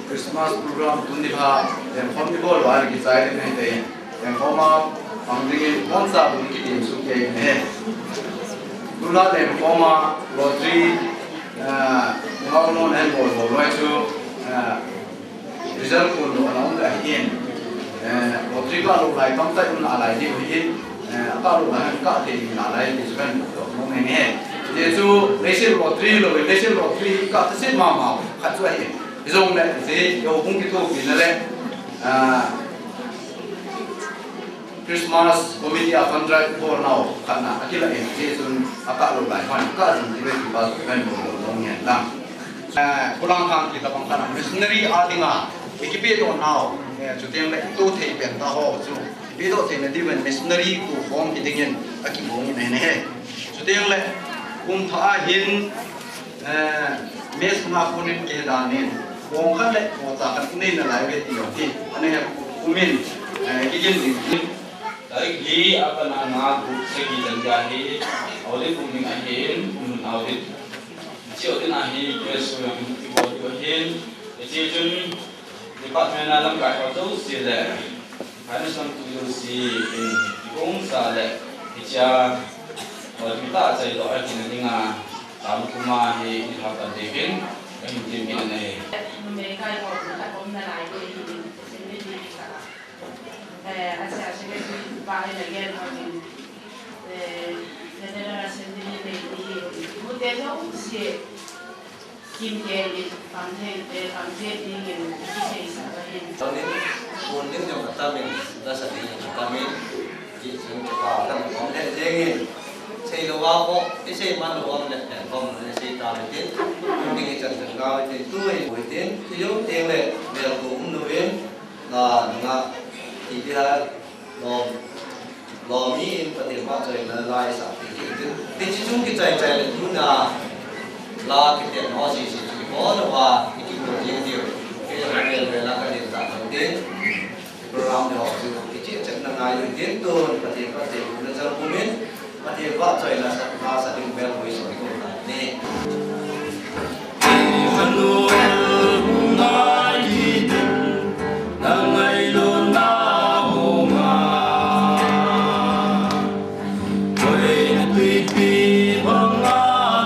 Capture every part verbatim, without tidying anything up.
Christmas program tuni pha, em, khom ni bol wa kichai ni te. Em, khom a, pang ding in, mon sa bu ki tin su ke ni he. Tula em, khom a, lottery, eh, ngau non en bol bol loi chu, eh, result kun lo na um ka hin. Eh, lottery ka lo lai tam tai um na lai di hin. Eh, ka lo lai ka te ni na lai di su kan lo mo ne ne. Ye chu, nation lottery lo, nation lottery ka te sit ma ma, khat chu hin. Hijong le, si, yo hung ki to pi na le, ah, Christmas committee a fundraise for now, khat na, akila in, si sun, aka lo lai, fan, ka jin, ki ve, ki ba, ki ven, mo, mo, mo, ngen, lang. Ah, kulang hang ki tabang khat na, missionary a ding a, ki ki pe to now, eh, chu tiang le, to thei pen ta ho, chu, pe to thei na di ven, missionary, to form ki ding in, aki bong in, ne, ne, he. Chu tiang le, kum tha a hin, Eh, mes nga punin ke danin, bong khat le, bong cha khat nei na lai ve ti ho ti, ane he kumin, eh, kigin ding ti. Tarik li a kana nga group segi jan ja hi, audit kum ding ahin, mun audit. Chi audit ahi, K S O yang ki bol ti ahin, chi chun, Department a lamkai ho jouse le, finance lam tu jouse in, kigong sa le, hichea, audit ta chai lo a kin ding a, tam kuma hi, ni ha kan de bin, kan tin bin ne. Numei kai ho, a kom na lai ko hi, ni ni ka. Eh, a sa se ke tu pa le na gen ho ni. Eh, General Assembly ni ni, mu te jouse. Kim kel in, pang thei, eh, pang thei dingin, kiseisah ahin. Tuni, kun ding jong atamin, lasa ding jong atamin, ji sung chapa kan pang thei dingin, sei lo wa ko, i sei man lo wa le, le pang le sei ta le tin, kun ding i chan chan ga le tin, tu i bu tin, tu yo ting le, le ko um lo in, na, na, ti ti ha, Lom, lom in Pathen vahchoina la isah thei kit u tin. Hiche chung kichai chai le tuna la kitepna ho sese chu kibol uva, i kibol jing diu. Kei jong vel vel a ka din ta jong tin. Program le ho chu kicheh chet na ngai u tin tun Pathen, Pathen, na chal pum in. Pathen vahchoina sa, sa ding bel hoi so ko ta ne. Emmanuel, ngai ding, na ngailutna hung a. Koi na tuipi bang a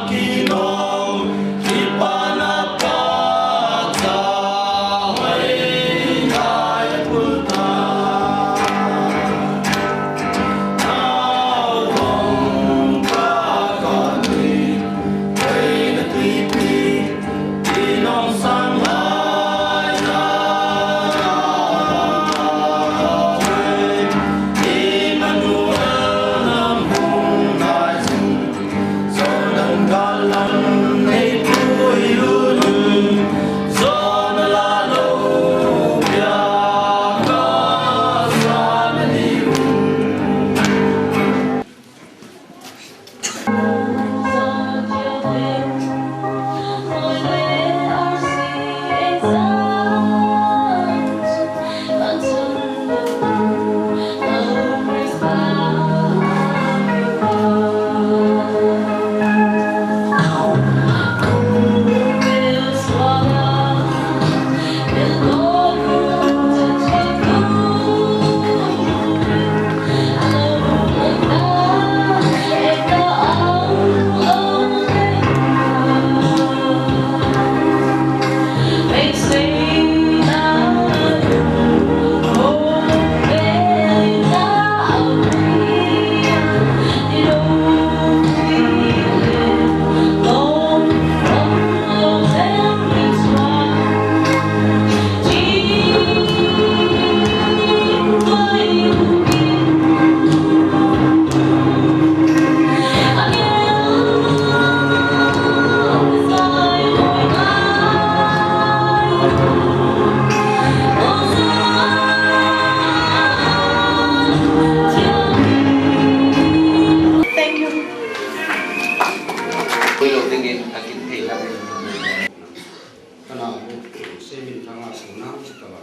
kilong, kipa na pa cha, hoi ngai pul ta. Thank you. Koilo dingin akin thei la. Kana bu, semin thanga suna sitaba.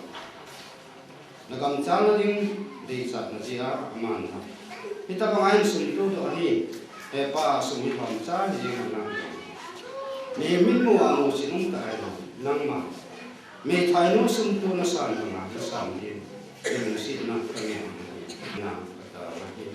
Nagam chang na ding deichat na jia aman ha. Hitabang ahin sum tu tu ahi. He pa sum hi bang cha hi jing na. Ni min mu anu sinung ta ahi. Nangma. Meithainu sumtu nasan banga kasan din, lungsetna kanei na katawa hi.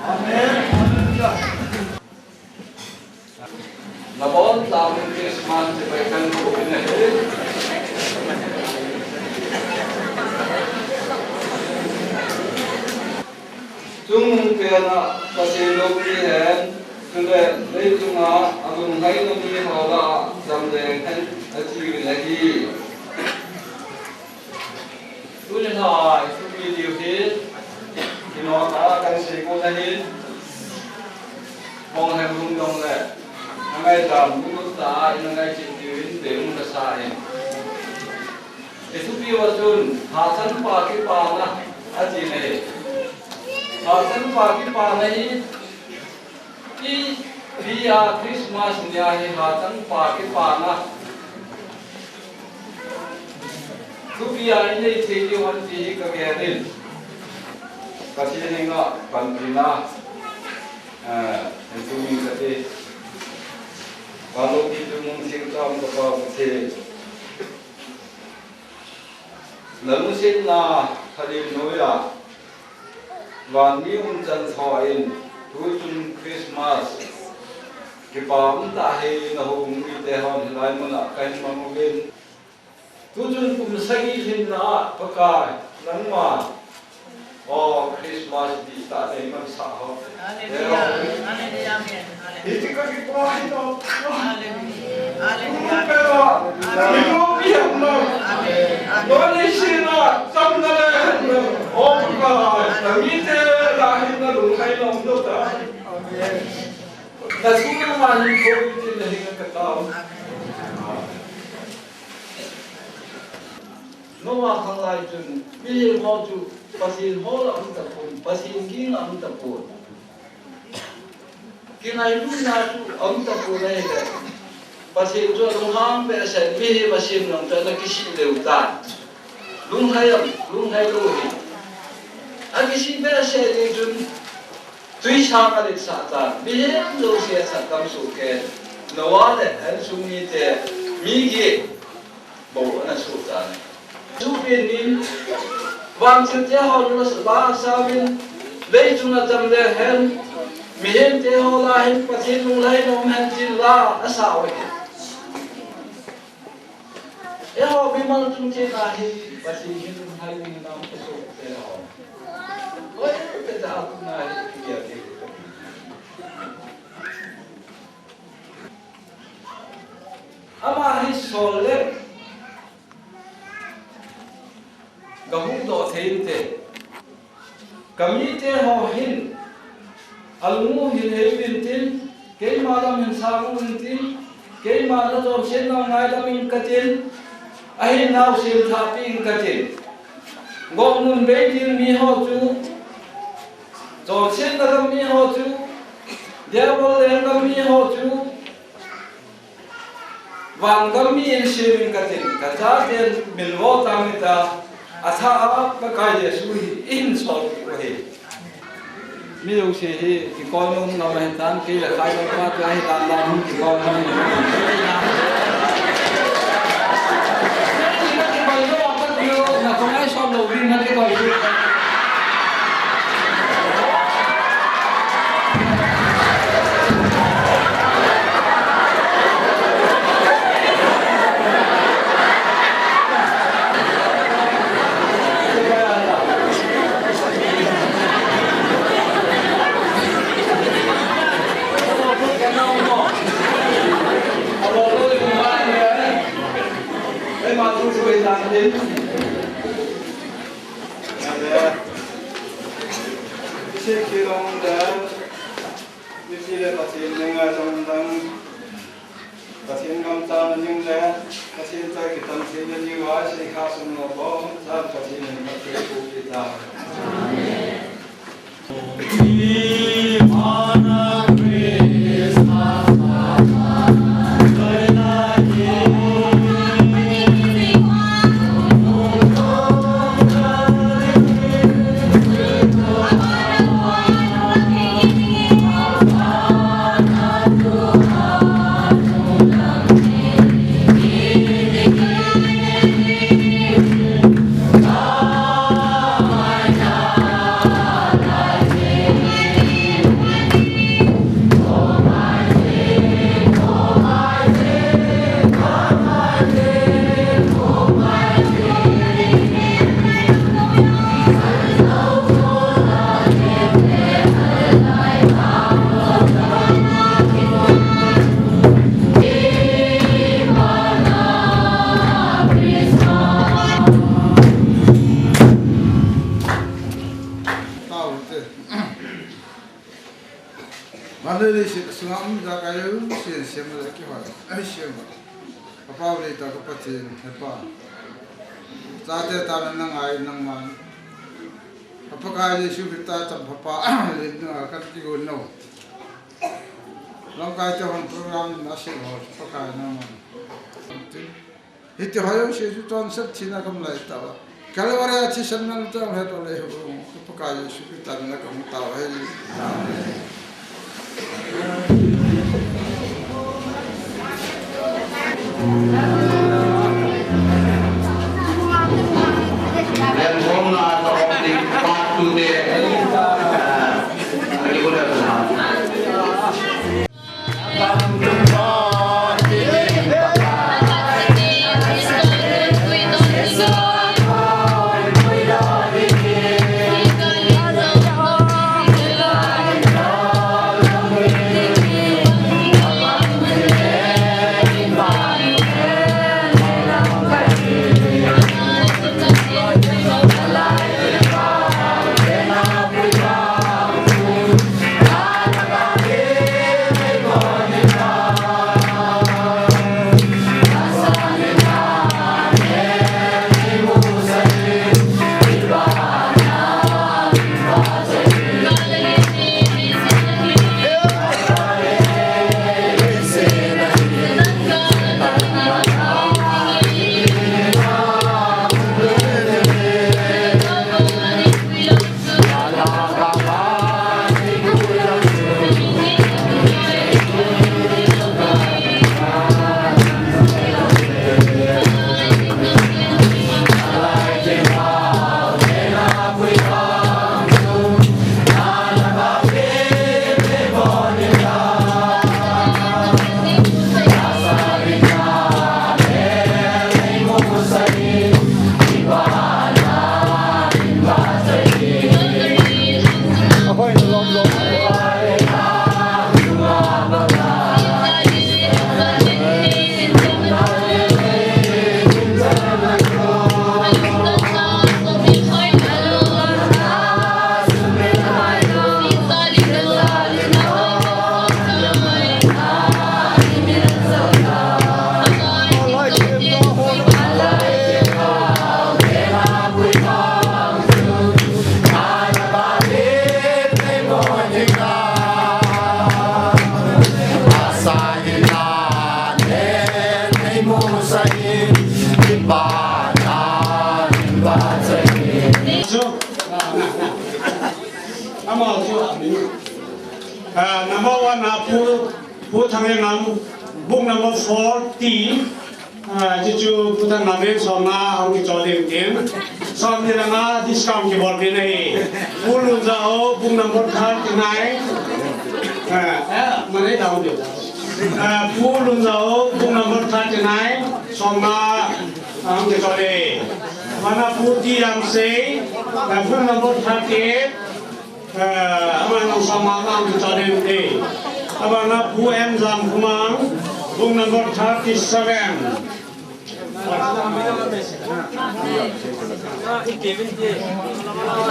Amen. Nabonchauvin Christmas chibai kanbol u ahi. Chungnungpena Pathen loupi hen, chule leichunga alunglhaina miho lah a chamleng hen atiuvin ahi. Tuni a i thupi diu hi, kino tah a kahin sei got ahin, hung lhem hung dong le, na ngaidam lunglut tah a ina ngaichat diuvin, beium kasa in. I thupi uva chun, hahsatpa kipana, ati ahi. Hahsatpa kipana hi, I, i a Christmas ni a hi hahsatpa kipana thupi a inei thei diu ham ti hi kagel in. Pathen henga panpina, eh, hin tum inge kati. Ka loupi chungnung singtah um kapa Pathen. Na lungsetna phalim noiya, van mi umchan thoh in, tuchung Christmas kipa umtah hi na houbung mite hon hilai mun a kahin mang uvin. Tuchung kum sagi lhinna a Pakai, nangma O Christmas dihtah nei mansah ho. Hallelujah. Hallelujah. Amen. Hallelujah. Hiti kakipah hi to. Hallelujah. Hallelujah. Kum pela. Amen. Hiti pi ham na. Amen. Amen. Donation a, chamna le ham na. O Pakai, namite lah a hin nalunglhai nom doh ta. Amen. Nasun nangman hin kho tin nahin katao. Amen. Noah khanglai chun, mihem ho chu Pathen hol a um tapon, Pathen ging a um tapon. Kingailutna chu a um tapon ahile. Pathen chu alunghang behseh, mihem asem jong chu ana kisih leu tan. Lunglhai am, lunglhai lou hi. Akisih behseh jeh chun, twisang aletsah tan. Mihem jouse asat dam soh kei. Noah le a insung mite, mi get bou ana soh tan. Tupen in, vangthilte ho lah a asah uvin, leichung a chamleng hen, mihemte ho lah a hin Pathen lunglhaina um hen tin lah a asah u ahi. Eiho mimal chungchang a hi Pathen hin lunglhai ding in aum kha soh te ho. Oi, te ta tu na hi, ki ya ki. Ama hi sol le, gahuhdoh thei inte. Kamite ho hin, alung u hin hei uvin tin, keima lam hin sang uvin tin, keima nachonsetna u ngaidam inge katin, ahinau semthahpeh inge katin. Gopmun Beit Din miho chu, chonsetna gam miho chu, Diabol lenggam miho chu, vangam mi in sem inge katin, kachaten min vo tang ita, athah a Pakai Jesu hi eihin solpeh u ahi. Mi jouse hi kikoi nom ngam ahitan, kei le Khailou pa chu ahitan, lang hung kikoi nom. Na kikoi lou, na kikoi lou. Mipi le Pathen le ngai dang dang, Pathen gam chang na ding le Pathen cha kitam thei na ding a, sei kha sum lo bom chan Pathen in Pathen pu pi ta. Tao te. Vanlele si sunga um ja ka yo si sem le ki hoi. Ai sem. Papa le ta ka Pathen, he pa. Chate ta na ngai nang man. Papa ka Jesu Krista cham papa le na ka ti go no. Lamkai te hon program na se ho Pakai nang man. Hiti ho jong si chu chonset thina kam lai ta va. Calvary a thisan nang chang he to le hu. Pakai Jesu Krista mina kam ta va he. Then home na ta home thing part two te. Ah, Ah, number one, ah, Pu, Pu Thangengam, book number forty. Ah, chuchu Pu Thangengam in somnga ahung kichol ding tin. Somni langa discount kibol ding ahi. Pu Lunjao, book number thirty-nine. Ah, ah, malei down ding. Ah, Pu Lunjao, book number thirty-nine. Somnga ahung kichol ding. Mana Pu T Yamsei, ah, book number thirty-eight. Eh, aman nung somnga ahung kichol ding te. Abana Pu M Jamkhomang, book number thirty-seven.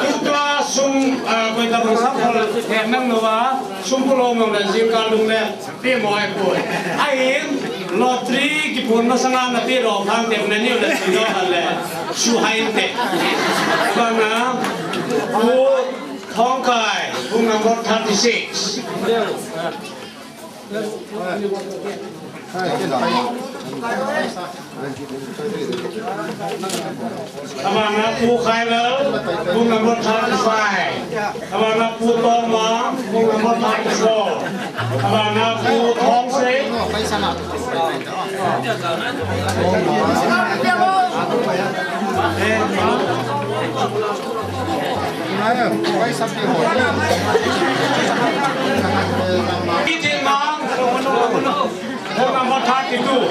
Tuta sum, ah, koi tabang sakhol, eh, nang nova, sum pulo mang na jingkah lung le. Pe mo ai po. Ahin, lottery kipun masanga na pe lo phang te na niu le si lo le. Su hai te. Banga, Pu Thongkai, room number thirty-six. Abana Pu Khailal, room number thirty-five. Abana Pu Tongma, room number thirty-four. Abana Pu Thongsei. Itin Mang. Room number thirty-two.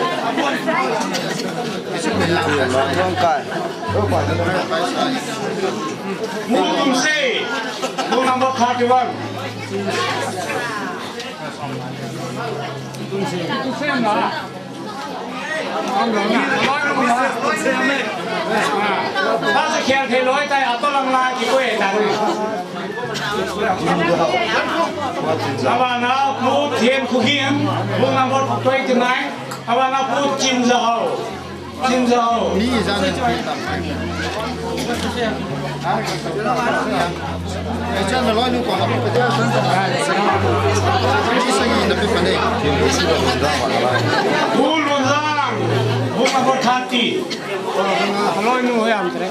Pu Tumsei, room number thirty-one. Tumsei, Tumsei na. Tumsei na. Tumsei na. Tumsei na. Tumsei na. Abana Pu Thien Khu Hing, room number twenty-nine. Abana Pu Chin Za Hau. Chin Za Hau. Mi jan ni tam. Ai chan na loi nu ko na ko te san san. Ji sa ni na pe pa ne. Pu Lun Lang, room number thirty. Loi nu ho yam tre.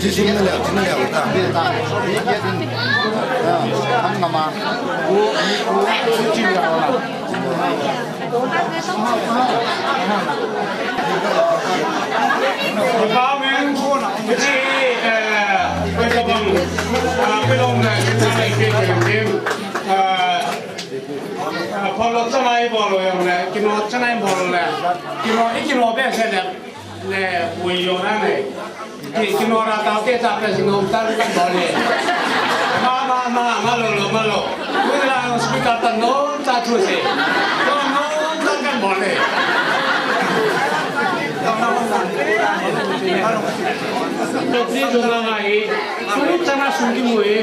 Chi sum na leo, chi na leo ta. Be ta. Ni ke din. Ya, an mama. Ku, ni ku, ku chi leo la. Department, chi, eh, pe ka bang, ah, pe long na, chi na ke ke ke, ah, ah, polo cha nai bol lo yang le, kino cha nai bol le, kino, i kino be se le. Le, ui yo na ne. Ki, ki nora ta te ta pe si nom ta kan bol le. Ma, ma, ma, ma lo lo, ma lo. Ui la speaker ta nom ta thu se. Nom, nom ta kan bol le. To pri do na ngai. Sung ta na sung ki mu e.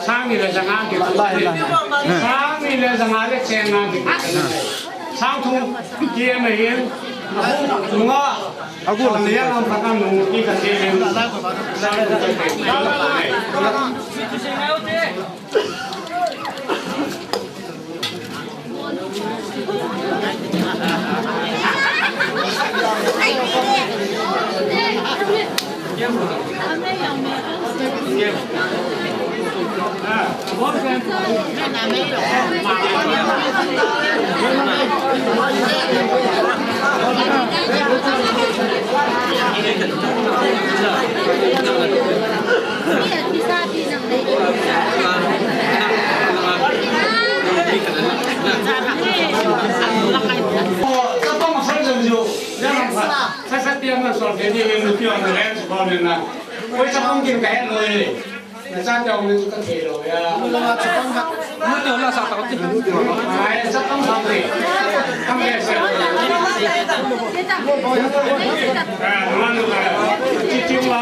Sang ni le sang a ki. Sang ni le sang a le cheng a ki. Sang thum ki e me hin. Nunga. Agur. Oi, chapang kin ka het loi. Na chan jong ni chu ka thei lou ya. Mu to la sa ta ti. Ai, chapang sa ti. Kam ke se. Ah, man ka. Chi chi ma.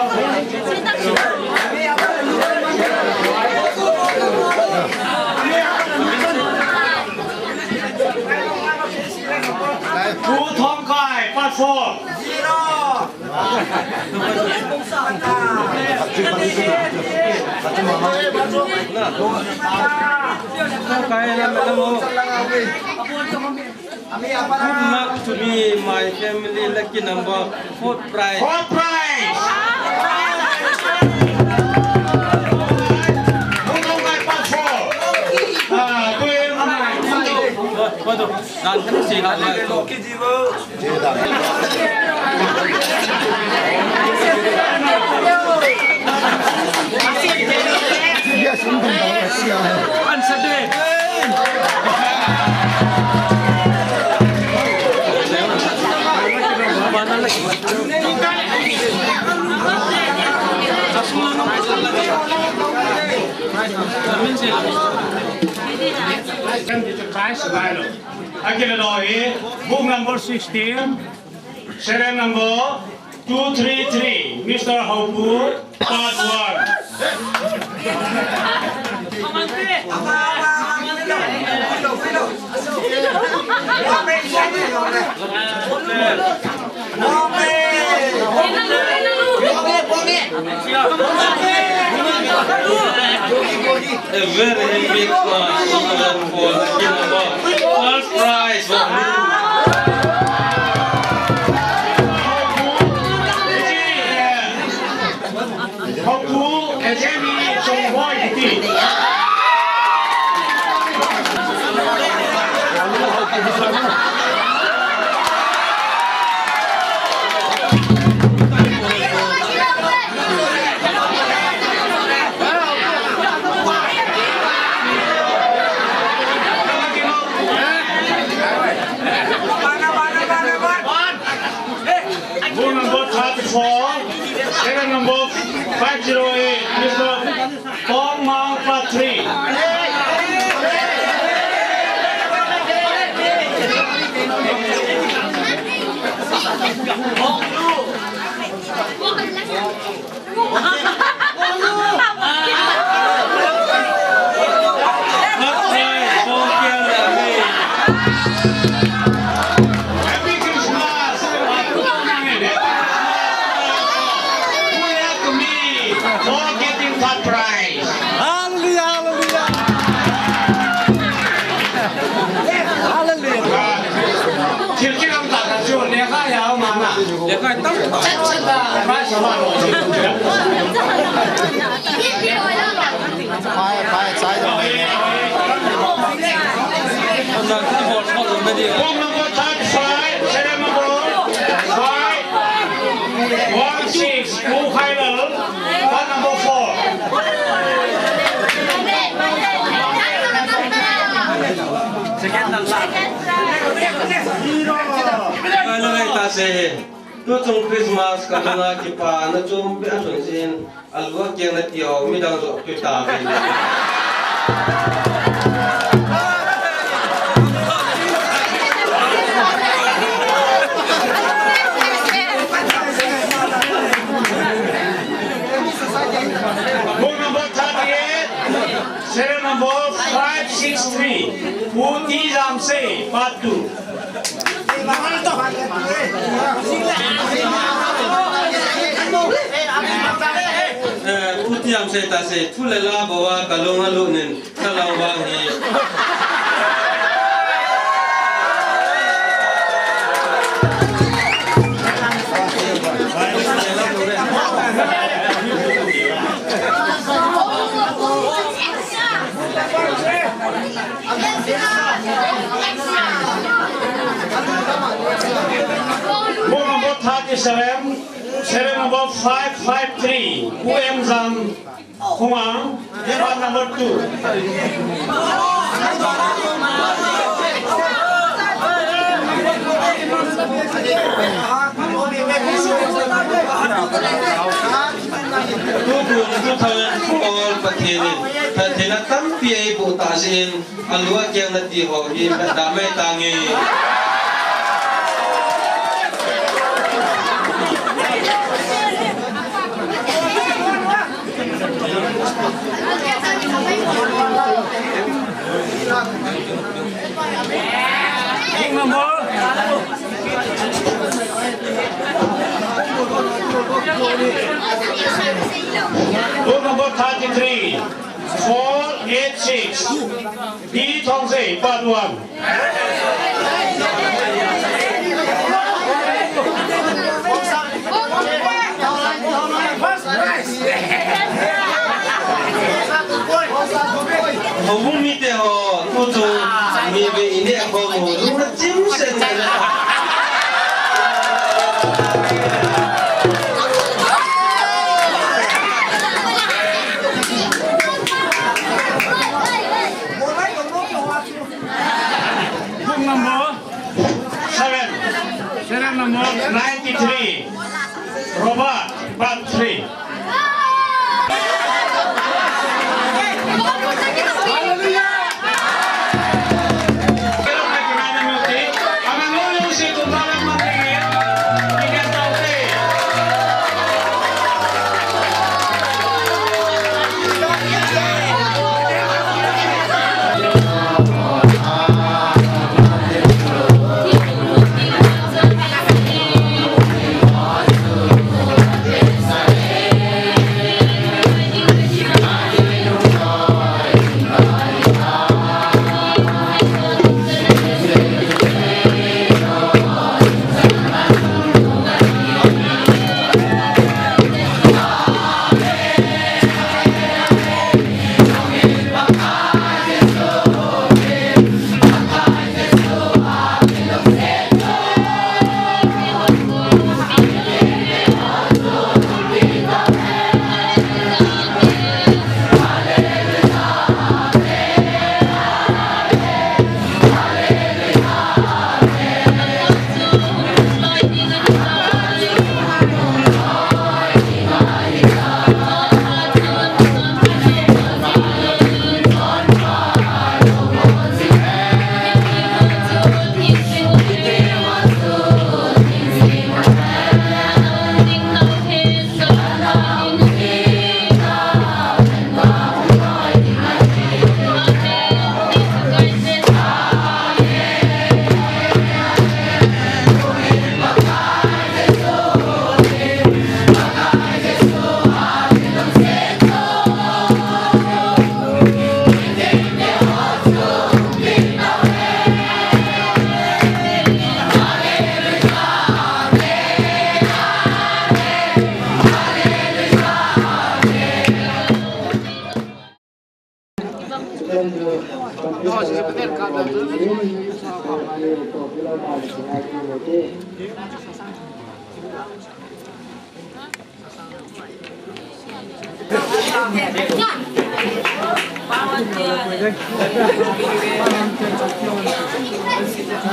Pu Thongkai, part four. Zero. Good luck to me, my family, lucky number, fourth prize. Fourth prize. Pu Thongkai, part four. Ah, tu yang mana? Waduh, dan kan si lah lah tu. Yes. Akile loi, book number sixteen, serial number two three three, Mister Haopu, part one. A very big class for the first prize. Haopu Academy Chongboi kiti. Book number thirty-four, serial number five zero eight, Mister Tongmang, part three. Happy Christmas! Who helped me for getting third prize? Hallelujah, hallelujah. Hallelujah. Thil kilam tah khat chu lekha a um a na. Lekha tam. Pai, pai, chai. Book number thirty-five, serial number five one six, Pu Khailal, part number four. Second and last. Ano na itase? Tuchung Christmas kalunga kipa na chumpi asun sin. Alua kiang nati ho, midang joh kit ta ve. Book number thirty-eight, serial number five six three, Pu T Jamsei, part two. Eh, Pu T Jamsei tase, thu le la bou a kalung alut nin, kalang vang hi. Book number thirty-seven, serial number five five three, Pu M Zam Khumang, part number two. Tukum, tuthang, all Pathen in, Pathen a tampi eiboh tah jeh in, alua kiang nati ho hi, damai tange. Book number thirty-three, four eight six, D Thongsei, part one. Houbung mite ho, tutu, mi ve ine ko mo, lu na chim sen na. Ninety-three, Robert, part three.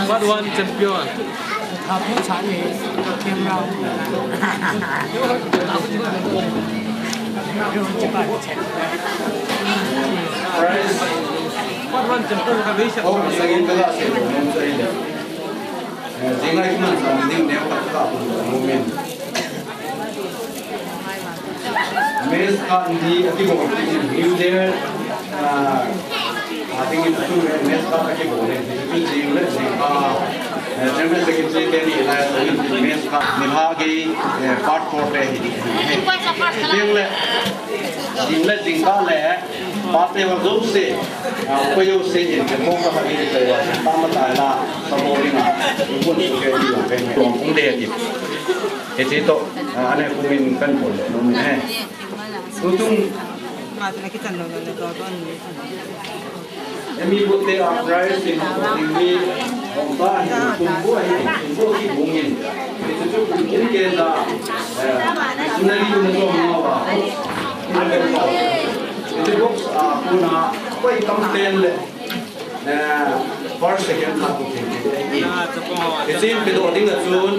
What one champion? What one champion? Mess card ni akibol, ni there, ah, I think in two mess card akibol ni, tu jing le jing, ah, eh, General Secretary teni la, mess card ni ha ge, eh, part four te hi. Jing le, jing le jing ka le, part te wa jouse, ah, ko jouse in, ko ka ha ni te wa, ta ma ta la, sa bo ni na, ko so ke ni wa pe ni, ko kung de ki. Hiche toh, ah, ane kumin kan bol le nom e. Tutung. Emi bote a prize in, in mi, hong ta hi, tumbo hi, tumbo ki bungin. Hiche chu kum kin ke da, eh, missionary kum ko ma ba. Hiche box a kuna, koi kam ten le. Eh, first, second khat ko khen khen. Hiche in pedoh ding a chun,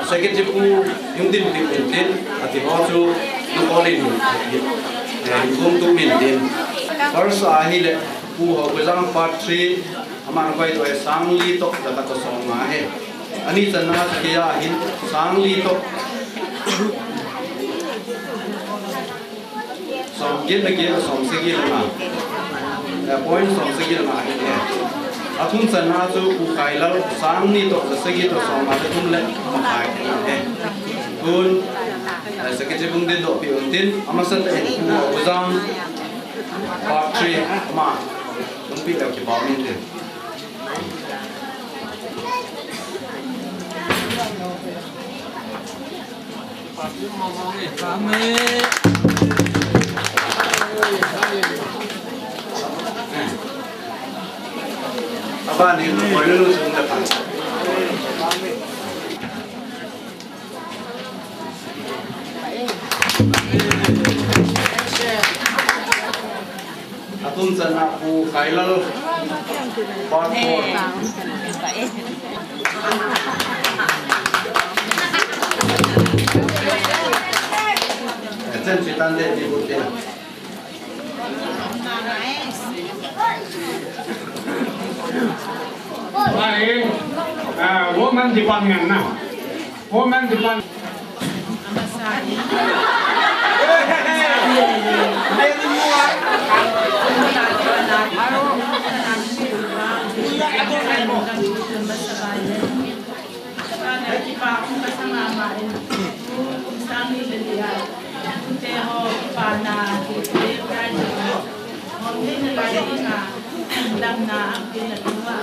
secretary pu hung din din din din, ati ho chu, nu ko le nu, eh, hung tu min din. First ahile, Pu Haokhozaang part three, aman koi toh sang li toh, da ka toh som nga he. Ani channa chu kei a hin, sang li toh. Som get le get, som sagi le nga. Eh, point som sagi le nga ahi e. Athum channa chu Pu Khailal, sang ni toh, ja sagi toh, som nga le thum le makhai ahi e. Tun, eh, secretary bung din doh pi un tin, amasa tah in, Pu Haokhozaang, part three, ama, tung pi le kipau min tin. Athum channa Pu Khailal, part four. Chan chu tan de ni bu te. Bai, ah, woman department na. Woman department. Kipah um kasang ama in, kum sang ni le li a, tute ho kipana, tute ho, hom le na lai ding a, damna, a pin na tung a,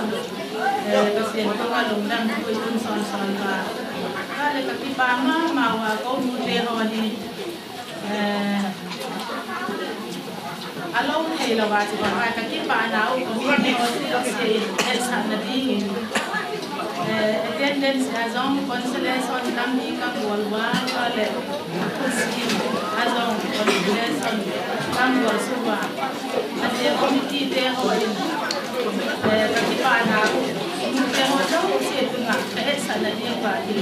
eh, Pathen koma lungdam, tui tun son son va. Ka le ka kipah mama uva, kou nute ho hi, Eh, alou thei lou va chu va, ka kipana u committee ho chu ka sei, hetsahna dingin. Eh, attendance a jong consolation tampi ka bol uva, ka le, a jong consolation ka bol suh uva. Ajeh committee te ho in, eh, ka kipana u, te ho jouse chunga, ka hetsahna ding uva, ti,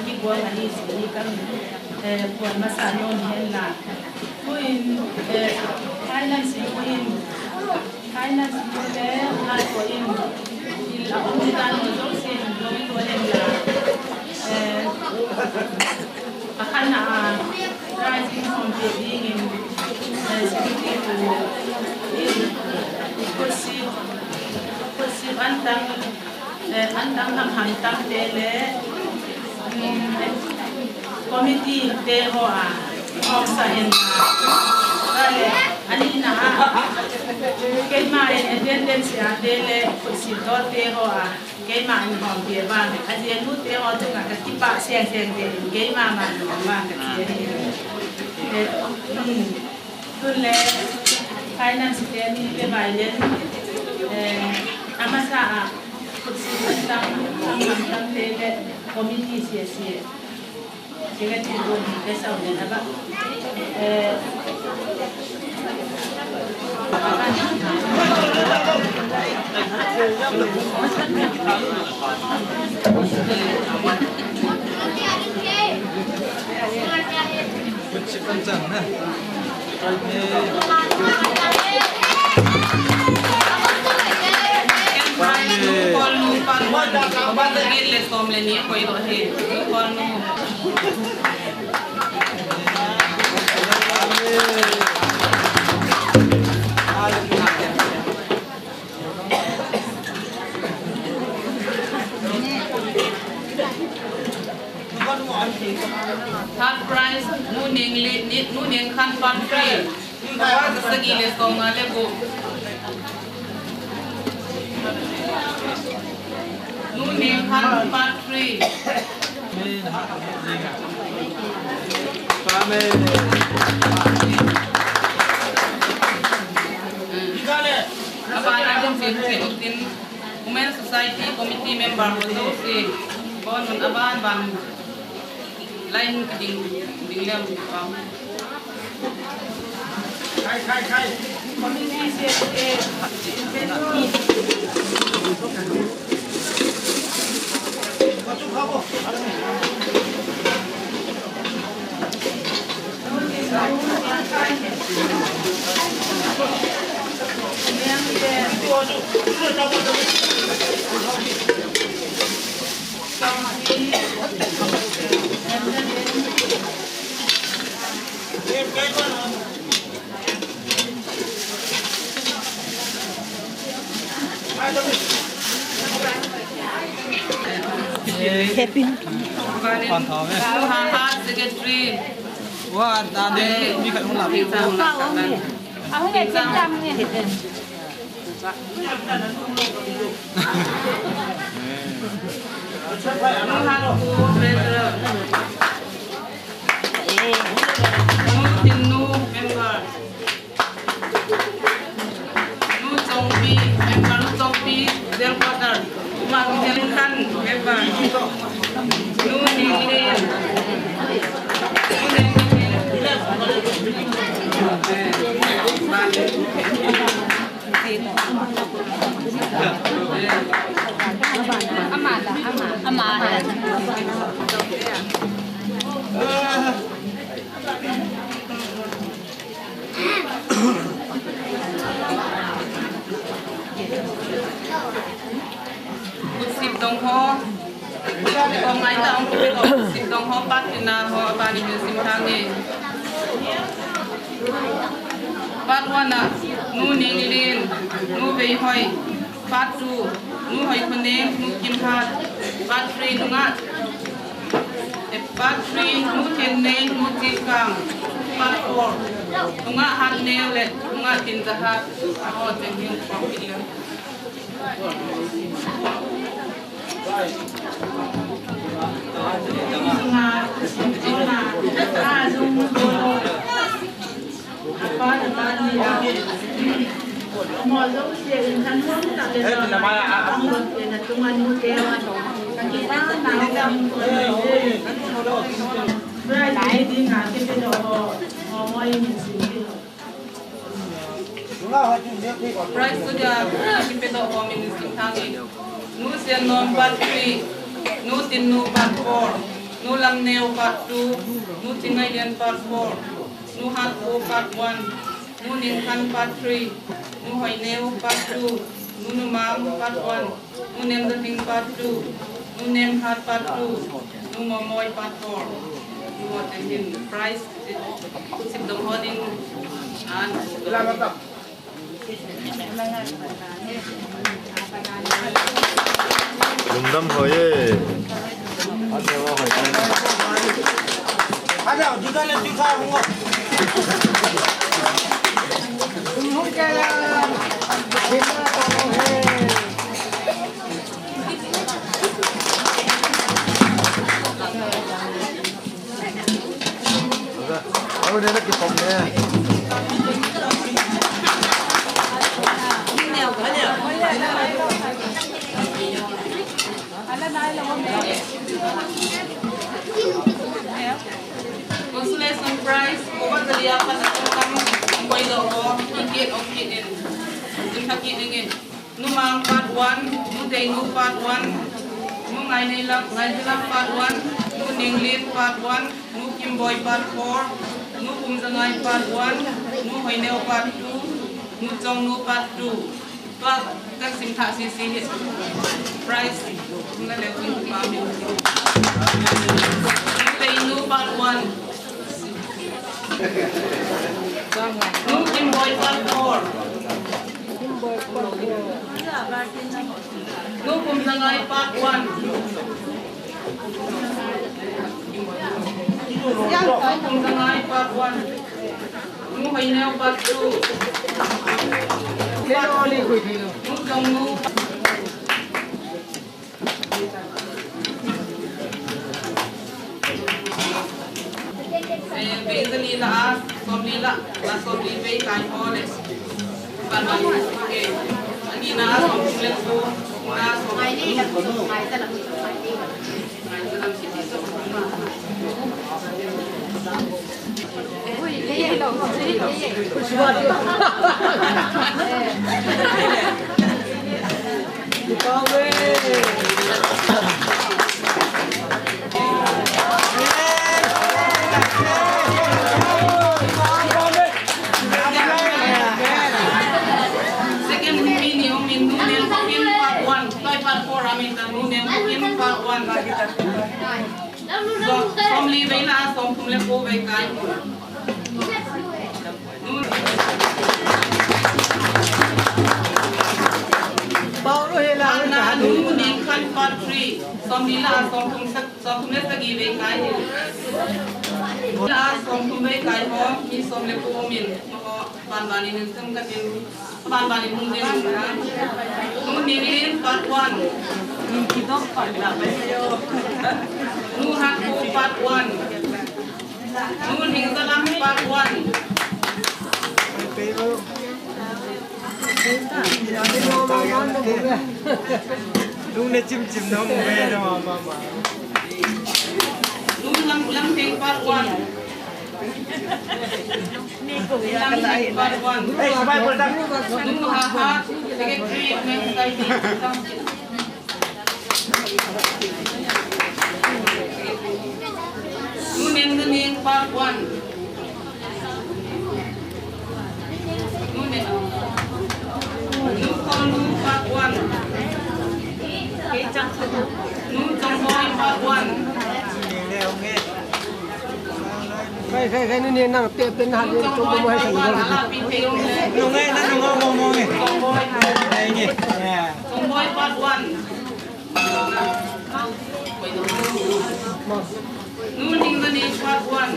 kibol ahi, ti, ka Eh, puan masa nom hen la. Tuin, eh, finance nu in, finance nu le, ngai ko in, il a um ni dan ho jouse in, nom to hen la. Eh, a khan a, rising home pe ding in, eh, security ko in, kursi, kursi an tang, Eh, an dang ham ham tam te le, mm, committee te ho a, hom sa in a. Ka le, ani na a. Keima in attendance a te le, kusi to te ho a. Keima in hom pe vang. Ajeh nu te ho tu ka kipah seng seng te. Keima ma no ma ka ti. Eh, mm. Tun le, finance te ni le bai le, eh, amasa a, kutsi tang, tang, tang, tang te le, committee sia sia. Secretary ko ni le sau le na ba. Eh, Third prize, Nu Neng le, ni, Nu Neng Khan part three. Number sagi le som nga le gup. Nu Neng Khan part three. Amen. Aban a ding sin, sin, sin, Women Society Committee member ho jouse, bon un aban ban line ka ding, ding lem, um. Khai, khai, khai. Committee se, eh, Happy. Secretary. Wa, ta de, mi khat hung la. Ahung e, chang ni. Nu Chongpi, member, Nu Chongpi, Jail Quarter. Uma Jail Khan, member. Nu Ninglen. Ama la, ama. Ama la. Ho, kong ngai ta ong pe ko, sip dong ho part tina ho, abani min sim thang e. Part one a, Nu Ninglin, Nu Veihoi. Part two, Nu Hoikhoneng, Nu Kimhat. Part three, Nu Nga, eh, part three, Nu Thennei, Nu Chingkang. Part four, Nu Nga Hatneo le Nu Nga Tinjahat. Aho, teng hin kong kit le. Prize chu dia, kipe doh ho min sim thang e. Nu Siannom part three, Nu Tinnu part four, Nu Lamneo part two, Nu Chingailian part four, Nu Hatpo part one, Nu Ningkhan part three, Nu Hoineo part two, Nu Numang part one, Nu Nemdalhing part two, Nu Nemhat part two, Nu Momoi part four. Nu Hoten hin prize sip dong ho ding an. Lungdam hoi e. Consolation prize, ko ba jali a pat a tum lam, koi lo ho, ticket of kit in, in tha kit ning in. Nu Mang part one, Nu Deinu part one, Nu Ngaineilam, Ngaineilam part one, Nu Ninglin part one, Nu Kimboi part four, Nu Kumjangai part one, Nu Hoineo part two, Nu Chongnu part two. Tua kan sim thah sese hi. Prize. Kum na leo kum pa mi. Nu Deinu part one. Nu Kimboi part four. Nu Kumjangai part one. Nu Kumjangai part one. Nu Hoineo part two. Nu Chongnu. Eh, vei jali lah a, somli lah, lah somli vei kai ho le. Ban ban, eh, ani na somthum le ko, na somthum. Second, mi ni ong min Nu Nengkhokin part one, toi part four a min ta Nu Nengkhokin part one. Som, somli vei lah a, somthum le ko vei kai. Ana Nu Ningkhan part three, somli lah a, somthum sa, somthum le sagi vei kai. Lah a, somthum vei kai ho, mi som le ko min. Ban ban in sim ka tin. Ban ban in hung ding. Nu Ninglin part one. Nu Hatpo part one. Nu Ningjalam part one. Lung ne chim chim na mu ve na ma ma ma. Nu Lam, Lamtheng part one. Kai, kai, kai, ni, ni, nang, te, te, na, ni, tu, tu, mo, hai, sa, ni, ni. Nung ngai, na, nung ngai, mo, mo, ngai. Ngai, ngai. Yeah. Tomboy part one. Nu Ningmani part one.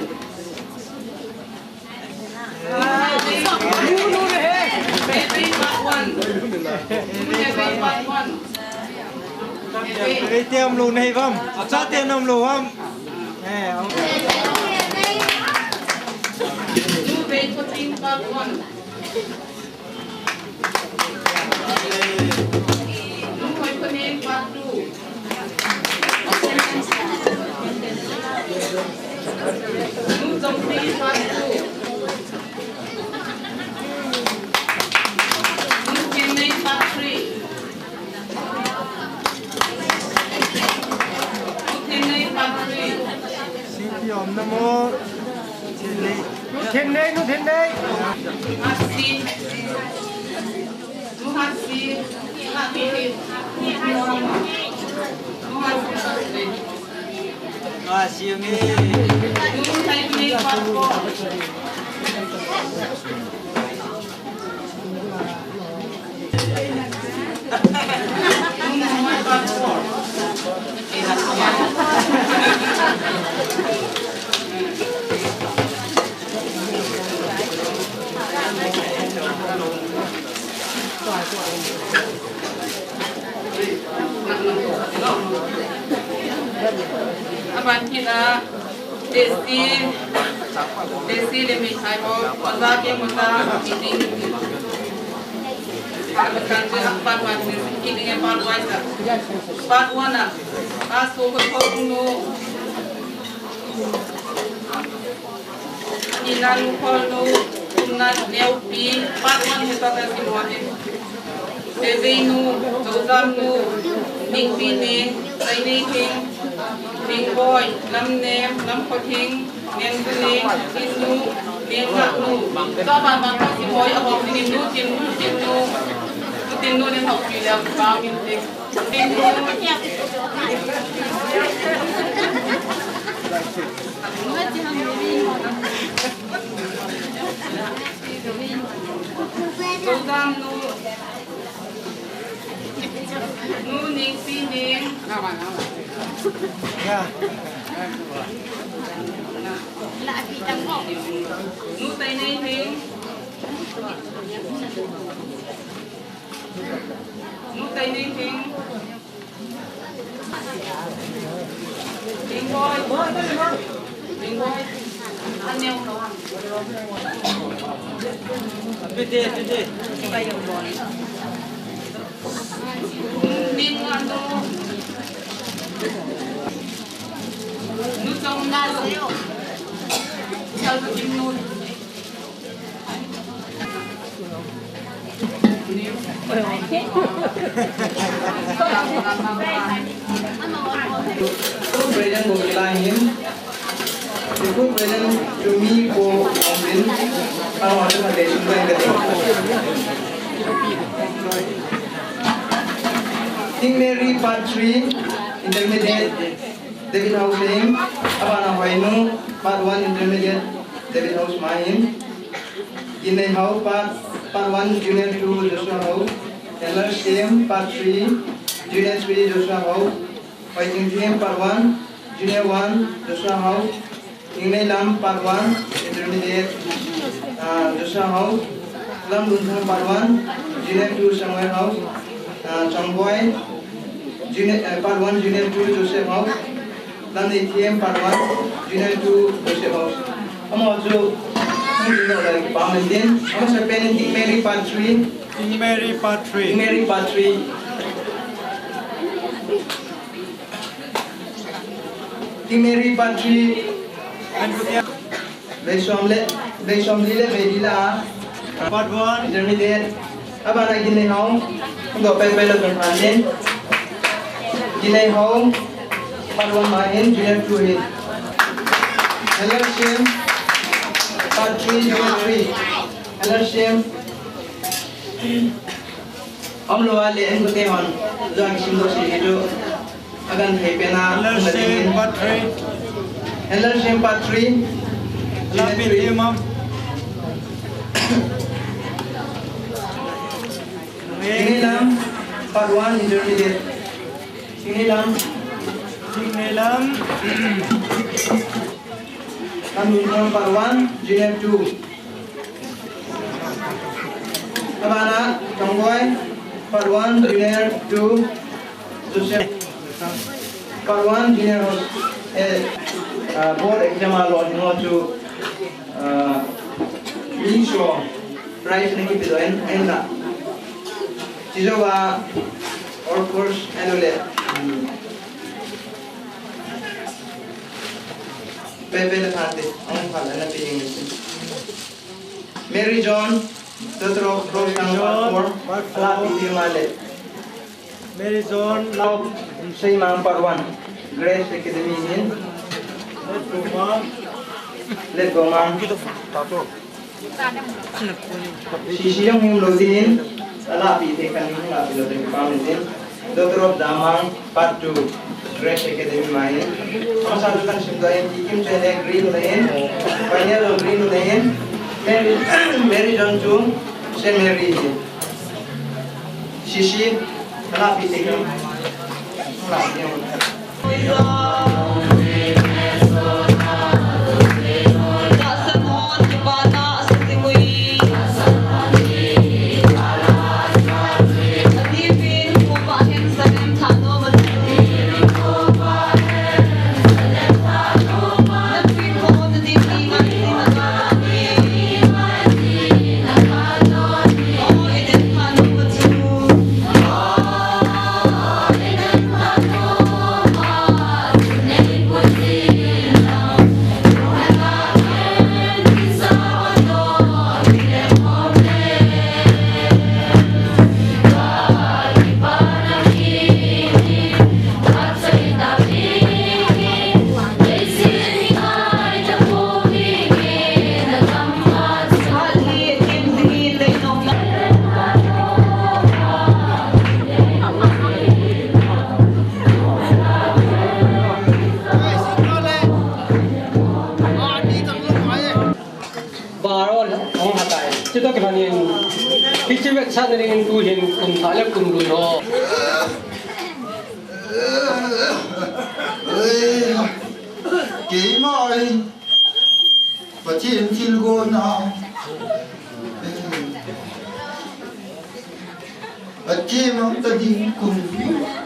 Nu, nu, ne, he. Baby part one. Nu, baby part one. Baby. Baby, te, um, lo, nei, vam. Acha, te, um, lo, vam. Sipi om na mo. Thenei. Nu Thenei, nu Thenei. Hasi. Nu Hasi. Nu Hasi. Ah, siumi. Nu Thenei, nu Thenei. Aban kit a, Desi, Desi le mithai ho, oja ke mota, meeting. Aban kan je part one, meeting e part one a. Part one a. Aso ko ko no. Ina nu khol nu, tumna neupi, part one he ta ta si mo he. Tevei nu, Chojam nu, Ningpi ne, Sainei Thing, Thing Boi, Lamnem, Lamkhothing, Nengtuleng, Tin nu, Nenga nu. Chojam bang ka si mo, a hom Tin nu, Tin nu, Tin nu. Tin nu ne hok pi le, bang min te. Chojam nu, nu Ningpi ne. Nu Sainei Thing. Nu Sainei Thing. Thing Boi. Thing Boi. Aneo lo. Pite, pite. Ning anu. Nu Chong na lo. Chal nu Kim nu. President Bokila hin, School President Chumi ko Amin, awa de kate sumbai kate. King Mary Part three, Intermediate, David House Lane, abana Hoinu, Part one Intermediate, David House Main, Ginei Hau, Part, Part one Junior two Joshua Hau, Elder Shem, Part three, Junior three Joshua Hau, Hoiting Thiem, Part one, Junior one Joshua Hau, Ingnei Lam, Part one, Intermediate, uh, Joshua Hau, Lam Lun Thang, Part one, Junior two Samuel Hau, uh, Chongboi, Junior, uh, Part one, Junior two Joseph Hau, Lam Nei Thiem, Part one, Junior two Joseph Hau. Amaho chu, hung ding lo lai pa man din. Amaho sa pen in King Mary Part three. King Mary Part three. King Mary Part three. King Mary Part three. Vei som le, vei som li le vei li la. Part one. Intermediate. Abana Ginei Hau. Hung do pai pai lo tun phan din. Ginei Hau. Part one ma hin, Junior two hin. Elder Shem. Part three, Junior three. Elder Shem. Om lo a le en ko te hon. Jang sim do si hi do. Agan thei pen a, Elder Shem Part three. Elder Shem Part three. Lapit imam. Singnilam, part one, intermediate. Singnilam. Singnilam. Kanunthang, part one, junior two. Abana, Tongboi, part one, junior two. Joseph, part one, junior, eh, ah, board exam a lo, you know, to, ah, ensure prize na kipe doh in, in la. Chujouva, of course, ano le, um, Pepe le Phate, ang phala na pe ding. Mary John, daughter of Rose Tang, part four, part four. Ala pi pi ma le. Mary John, love. Seimang, part one. Grace Academy hin. Let go ma. Let go ma. Sisi jong hung lou ding in, ala pi te kan hung la pi lou ding pa min ding. Daughter of Damang, part two. Grace Academy mai. Masa tu kan sim doh in, Tikim Chene green lane. Pioneer green lane. Mary, Mary John Chung, Saint Mary. Sisi, ala pi te kan. Ala pi. Baron, hung hatai. Chutoh kilhonin, hiche vetsahna dingin tuhin kum thah le kum lui ho. Keima hi Pathen thilgon a, Pathen mang ta ding kum,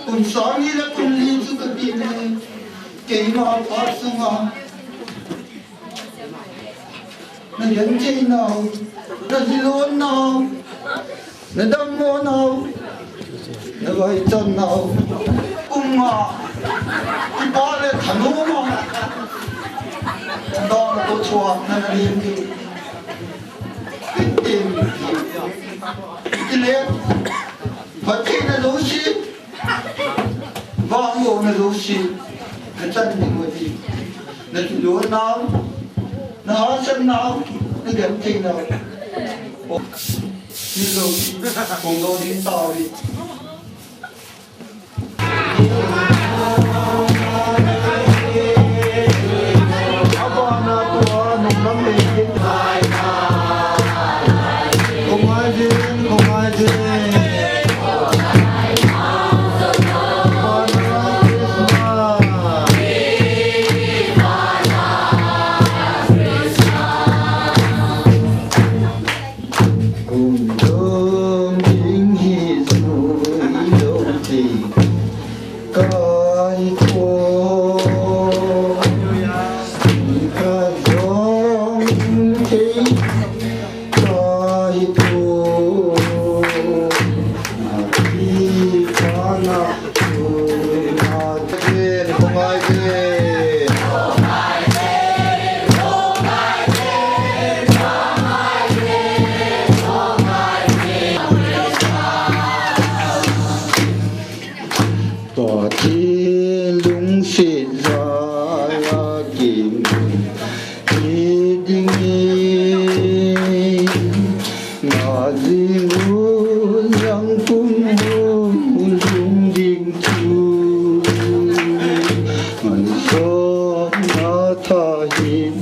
kum sang ni le kum li chu ka ti ne. Keima phat sunga na genthei nau, na thilgon nau, na dammo nau, na vaichat nau, kum nga, kipah le thanom a, dang ko chua na na lim ki, tin tin, kile, Pathen na lo si. Vangbohna jouse, na chan ding u ahi. Na thilgon nau, na hahsat nau, na genthei nau. Ni lo, kong lo ding tau hi. Pathen lungset jal a kim hi ding in, na jing u jang kum u lhung ding chu, ngai sot na tha hin,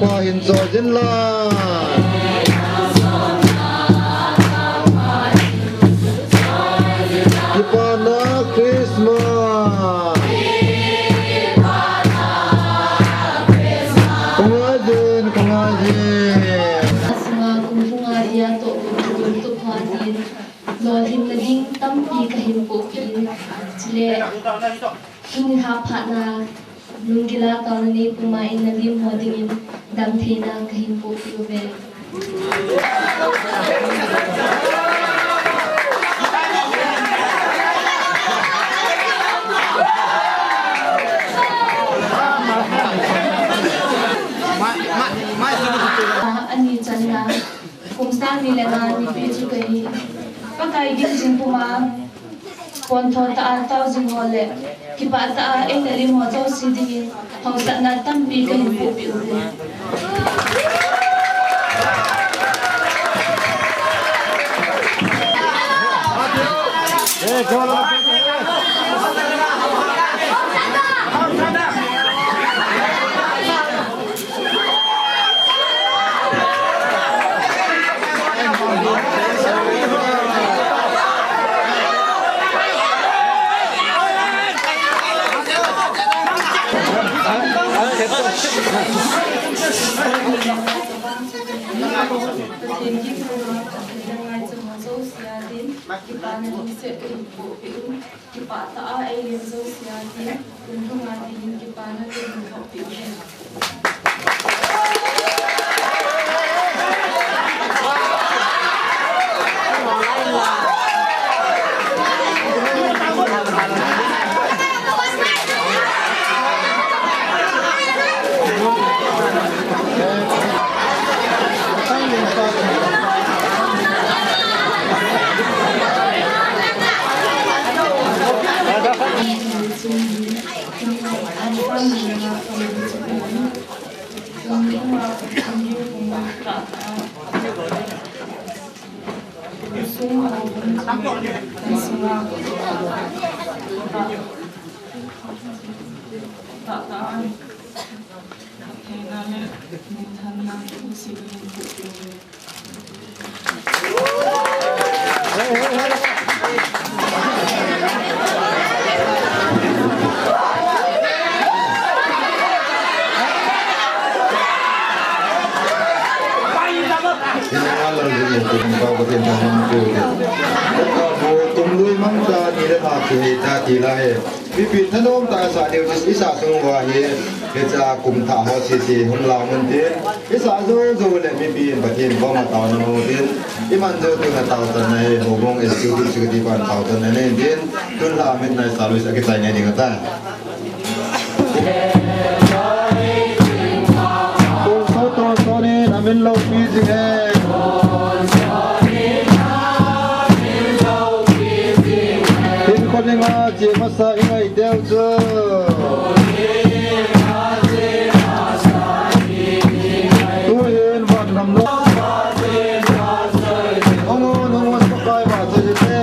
Hin choi jin la. Kipana Christmas. Kong ngai jin, kong ngai jin. Asunga kum thum a ia toh kum thum tup pha tin. Lolhinna ding tampi kahin pohpeh in, chule tuni lha phat na lunggil a taona nei puma in nalim ho dingin damtheina kahin pohpeh uve. Ani channa Kum sang ni le nga nipi chu kahi. Pakai gim jing puma, pon tho tah a tao jing ho le kipah tah a eina lim ho jouse dingin hausatna tampi kahin pohpeh uve. Kipah tah a eilim jouse a ding, kum thum a dingin kipana kahin pohpeh uve. Tumlui mang ta ni le ma ki hei ta ti lai. Mipi thanom tah a sa diu chu i sa sung uva hi, hiche a kum thah ho sese hung lau mun tin, i sa jou jou le mipi in Pathen koma taona mang tin, i man jou teng le taochanna hi, houbung executive secretary pan taochanna nei tin, tun lha a midnight service a kichai nei ding ahitai. Tonsot, tonsot in amin loupi jing e. Hinkho dinga che masa i ngai teu chu. Tuhin vangam lou. Hung un, hung un, Pakai vahchoi hite.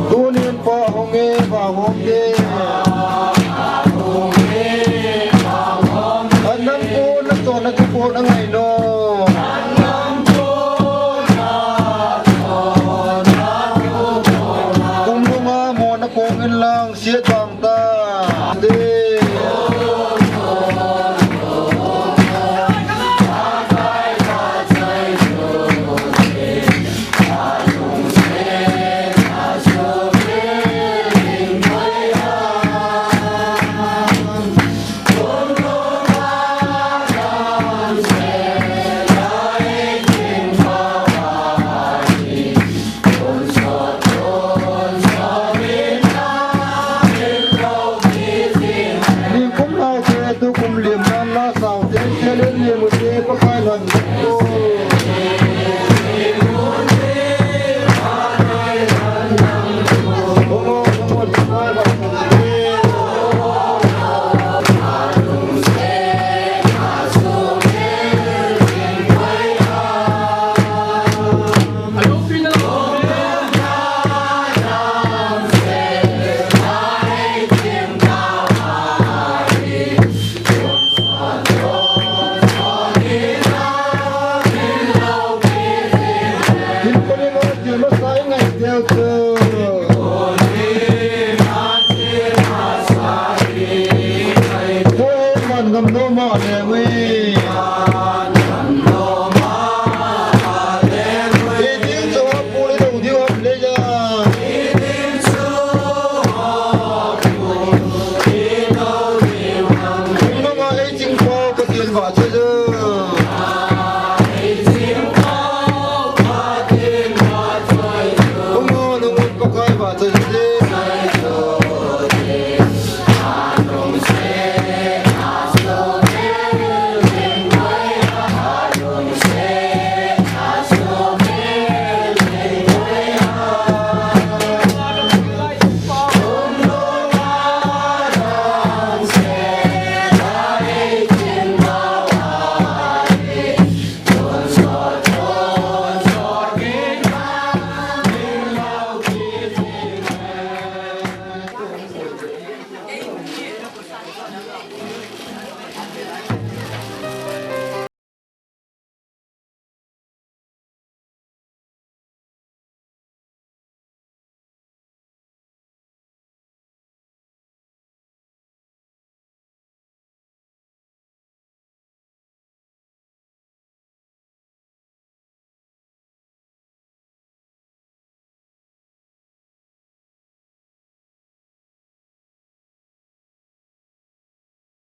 Tunin pa hung e, pa hung e. Anam ko na to na to ko na ngai no. Kum lunga mo na kong in lang siat bang ta. Thank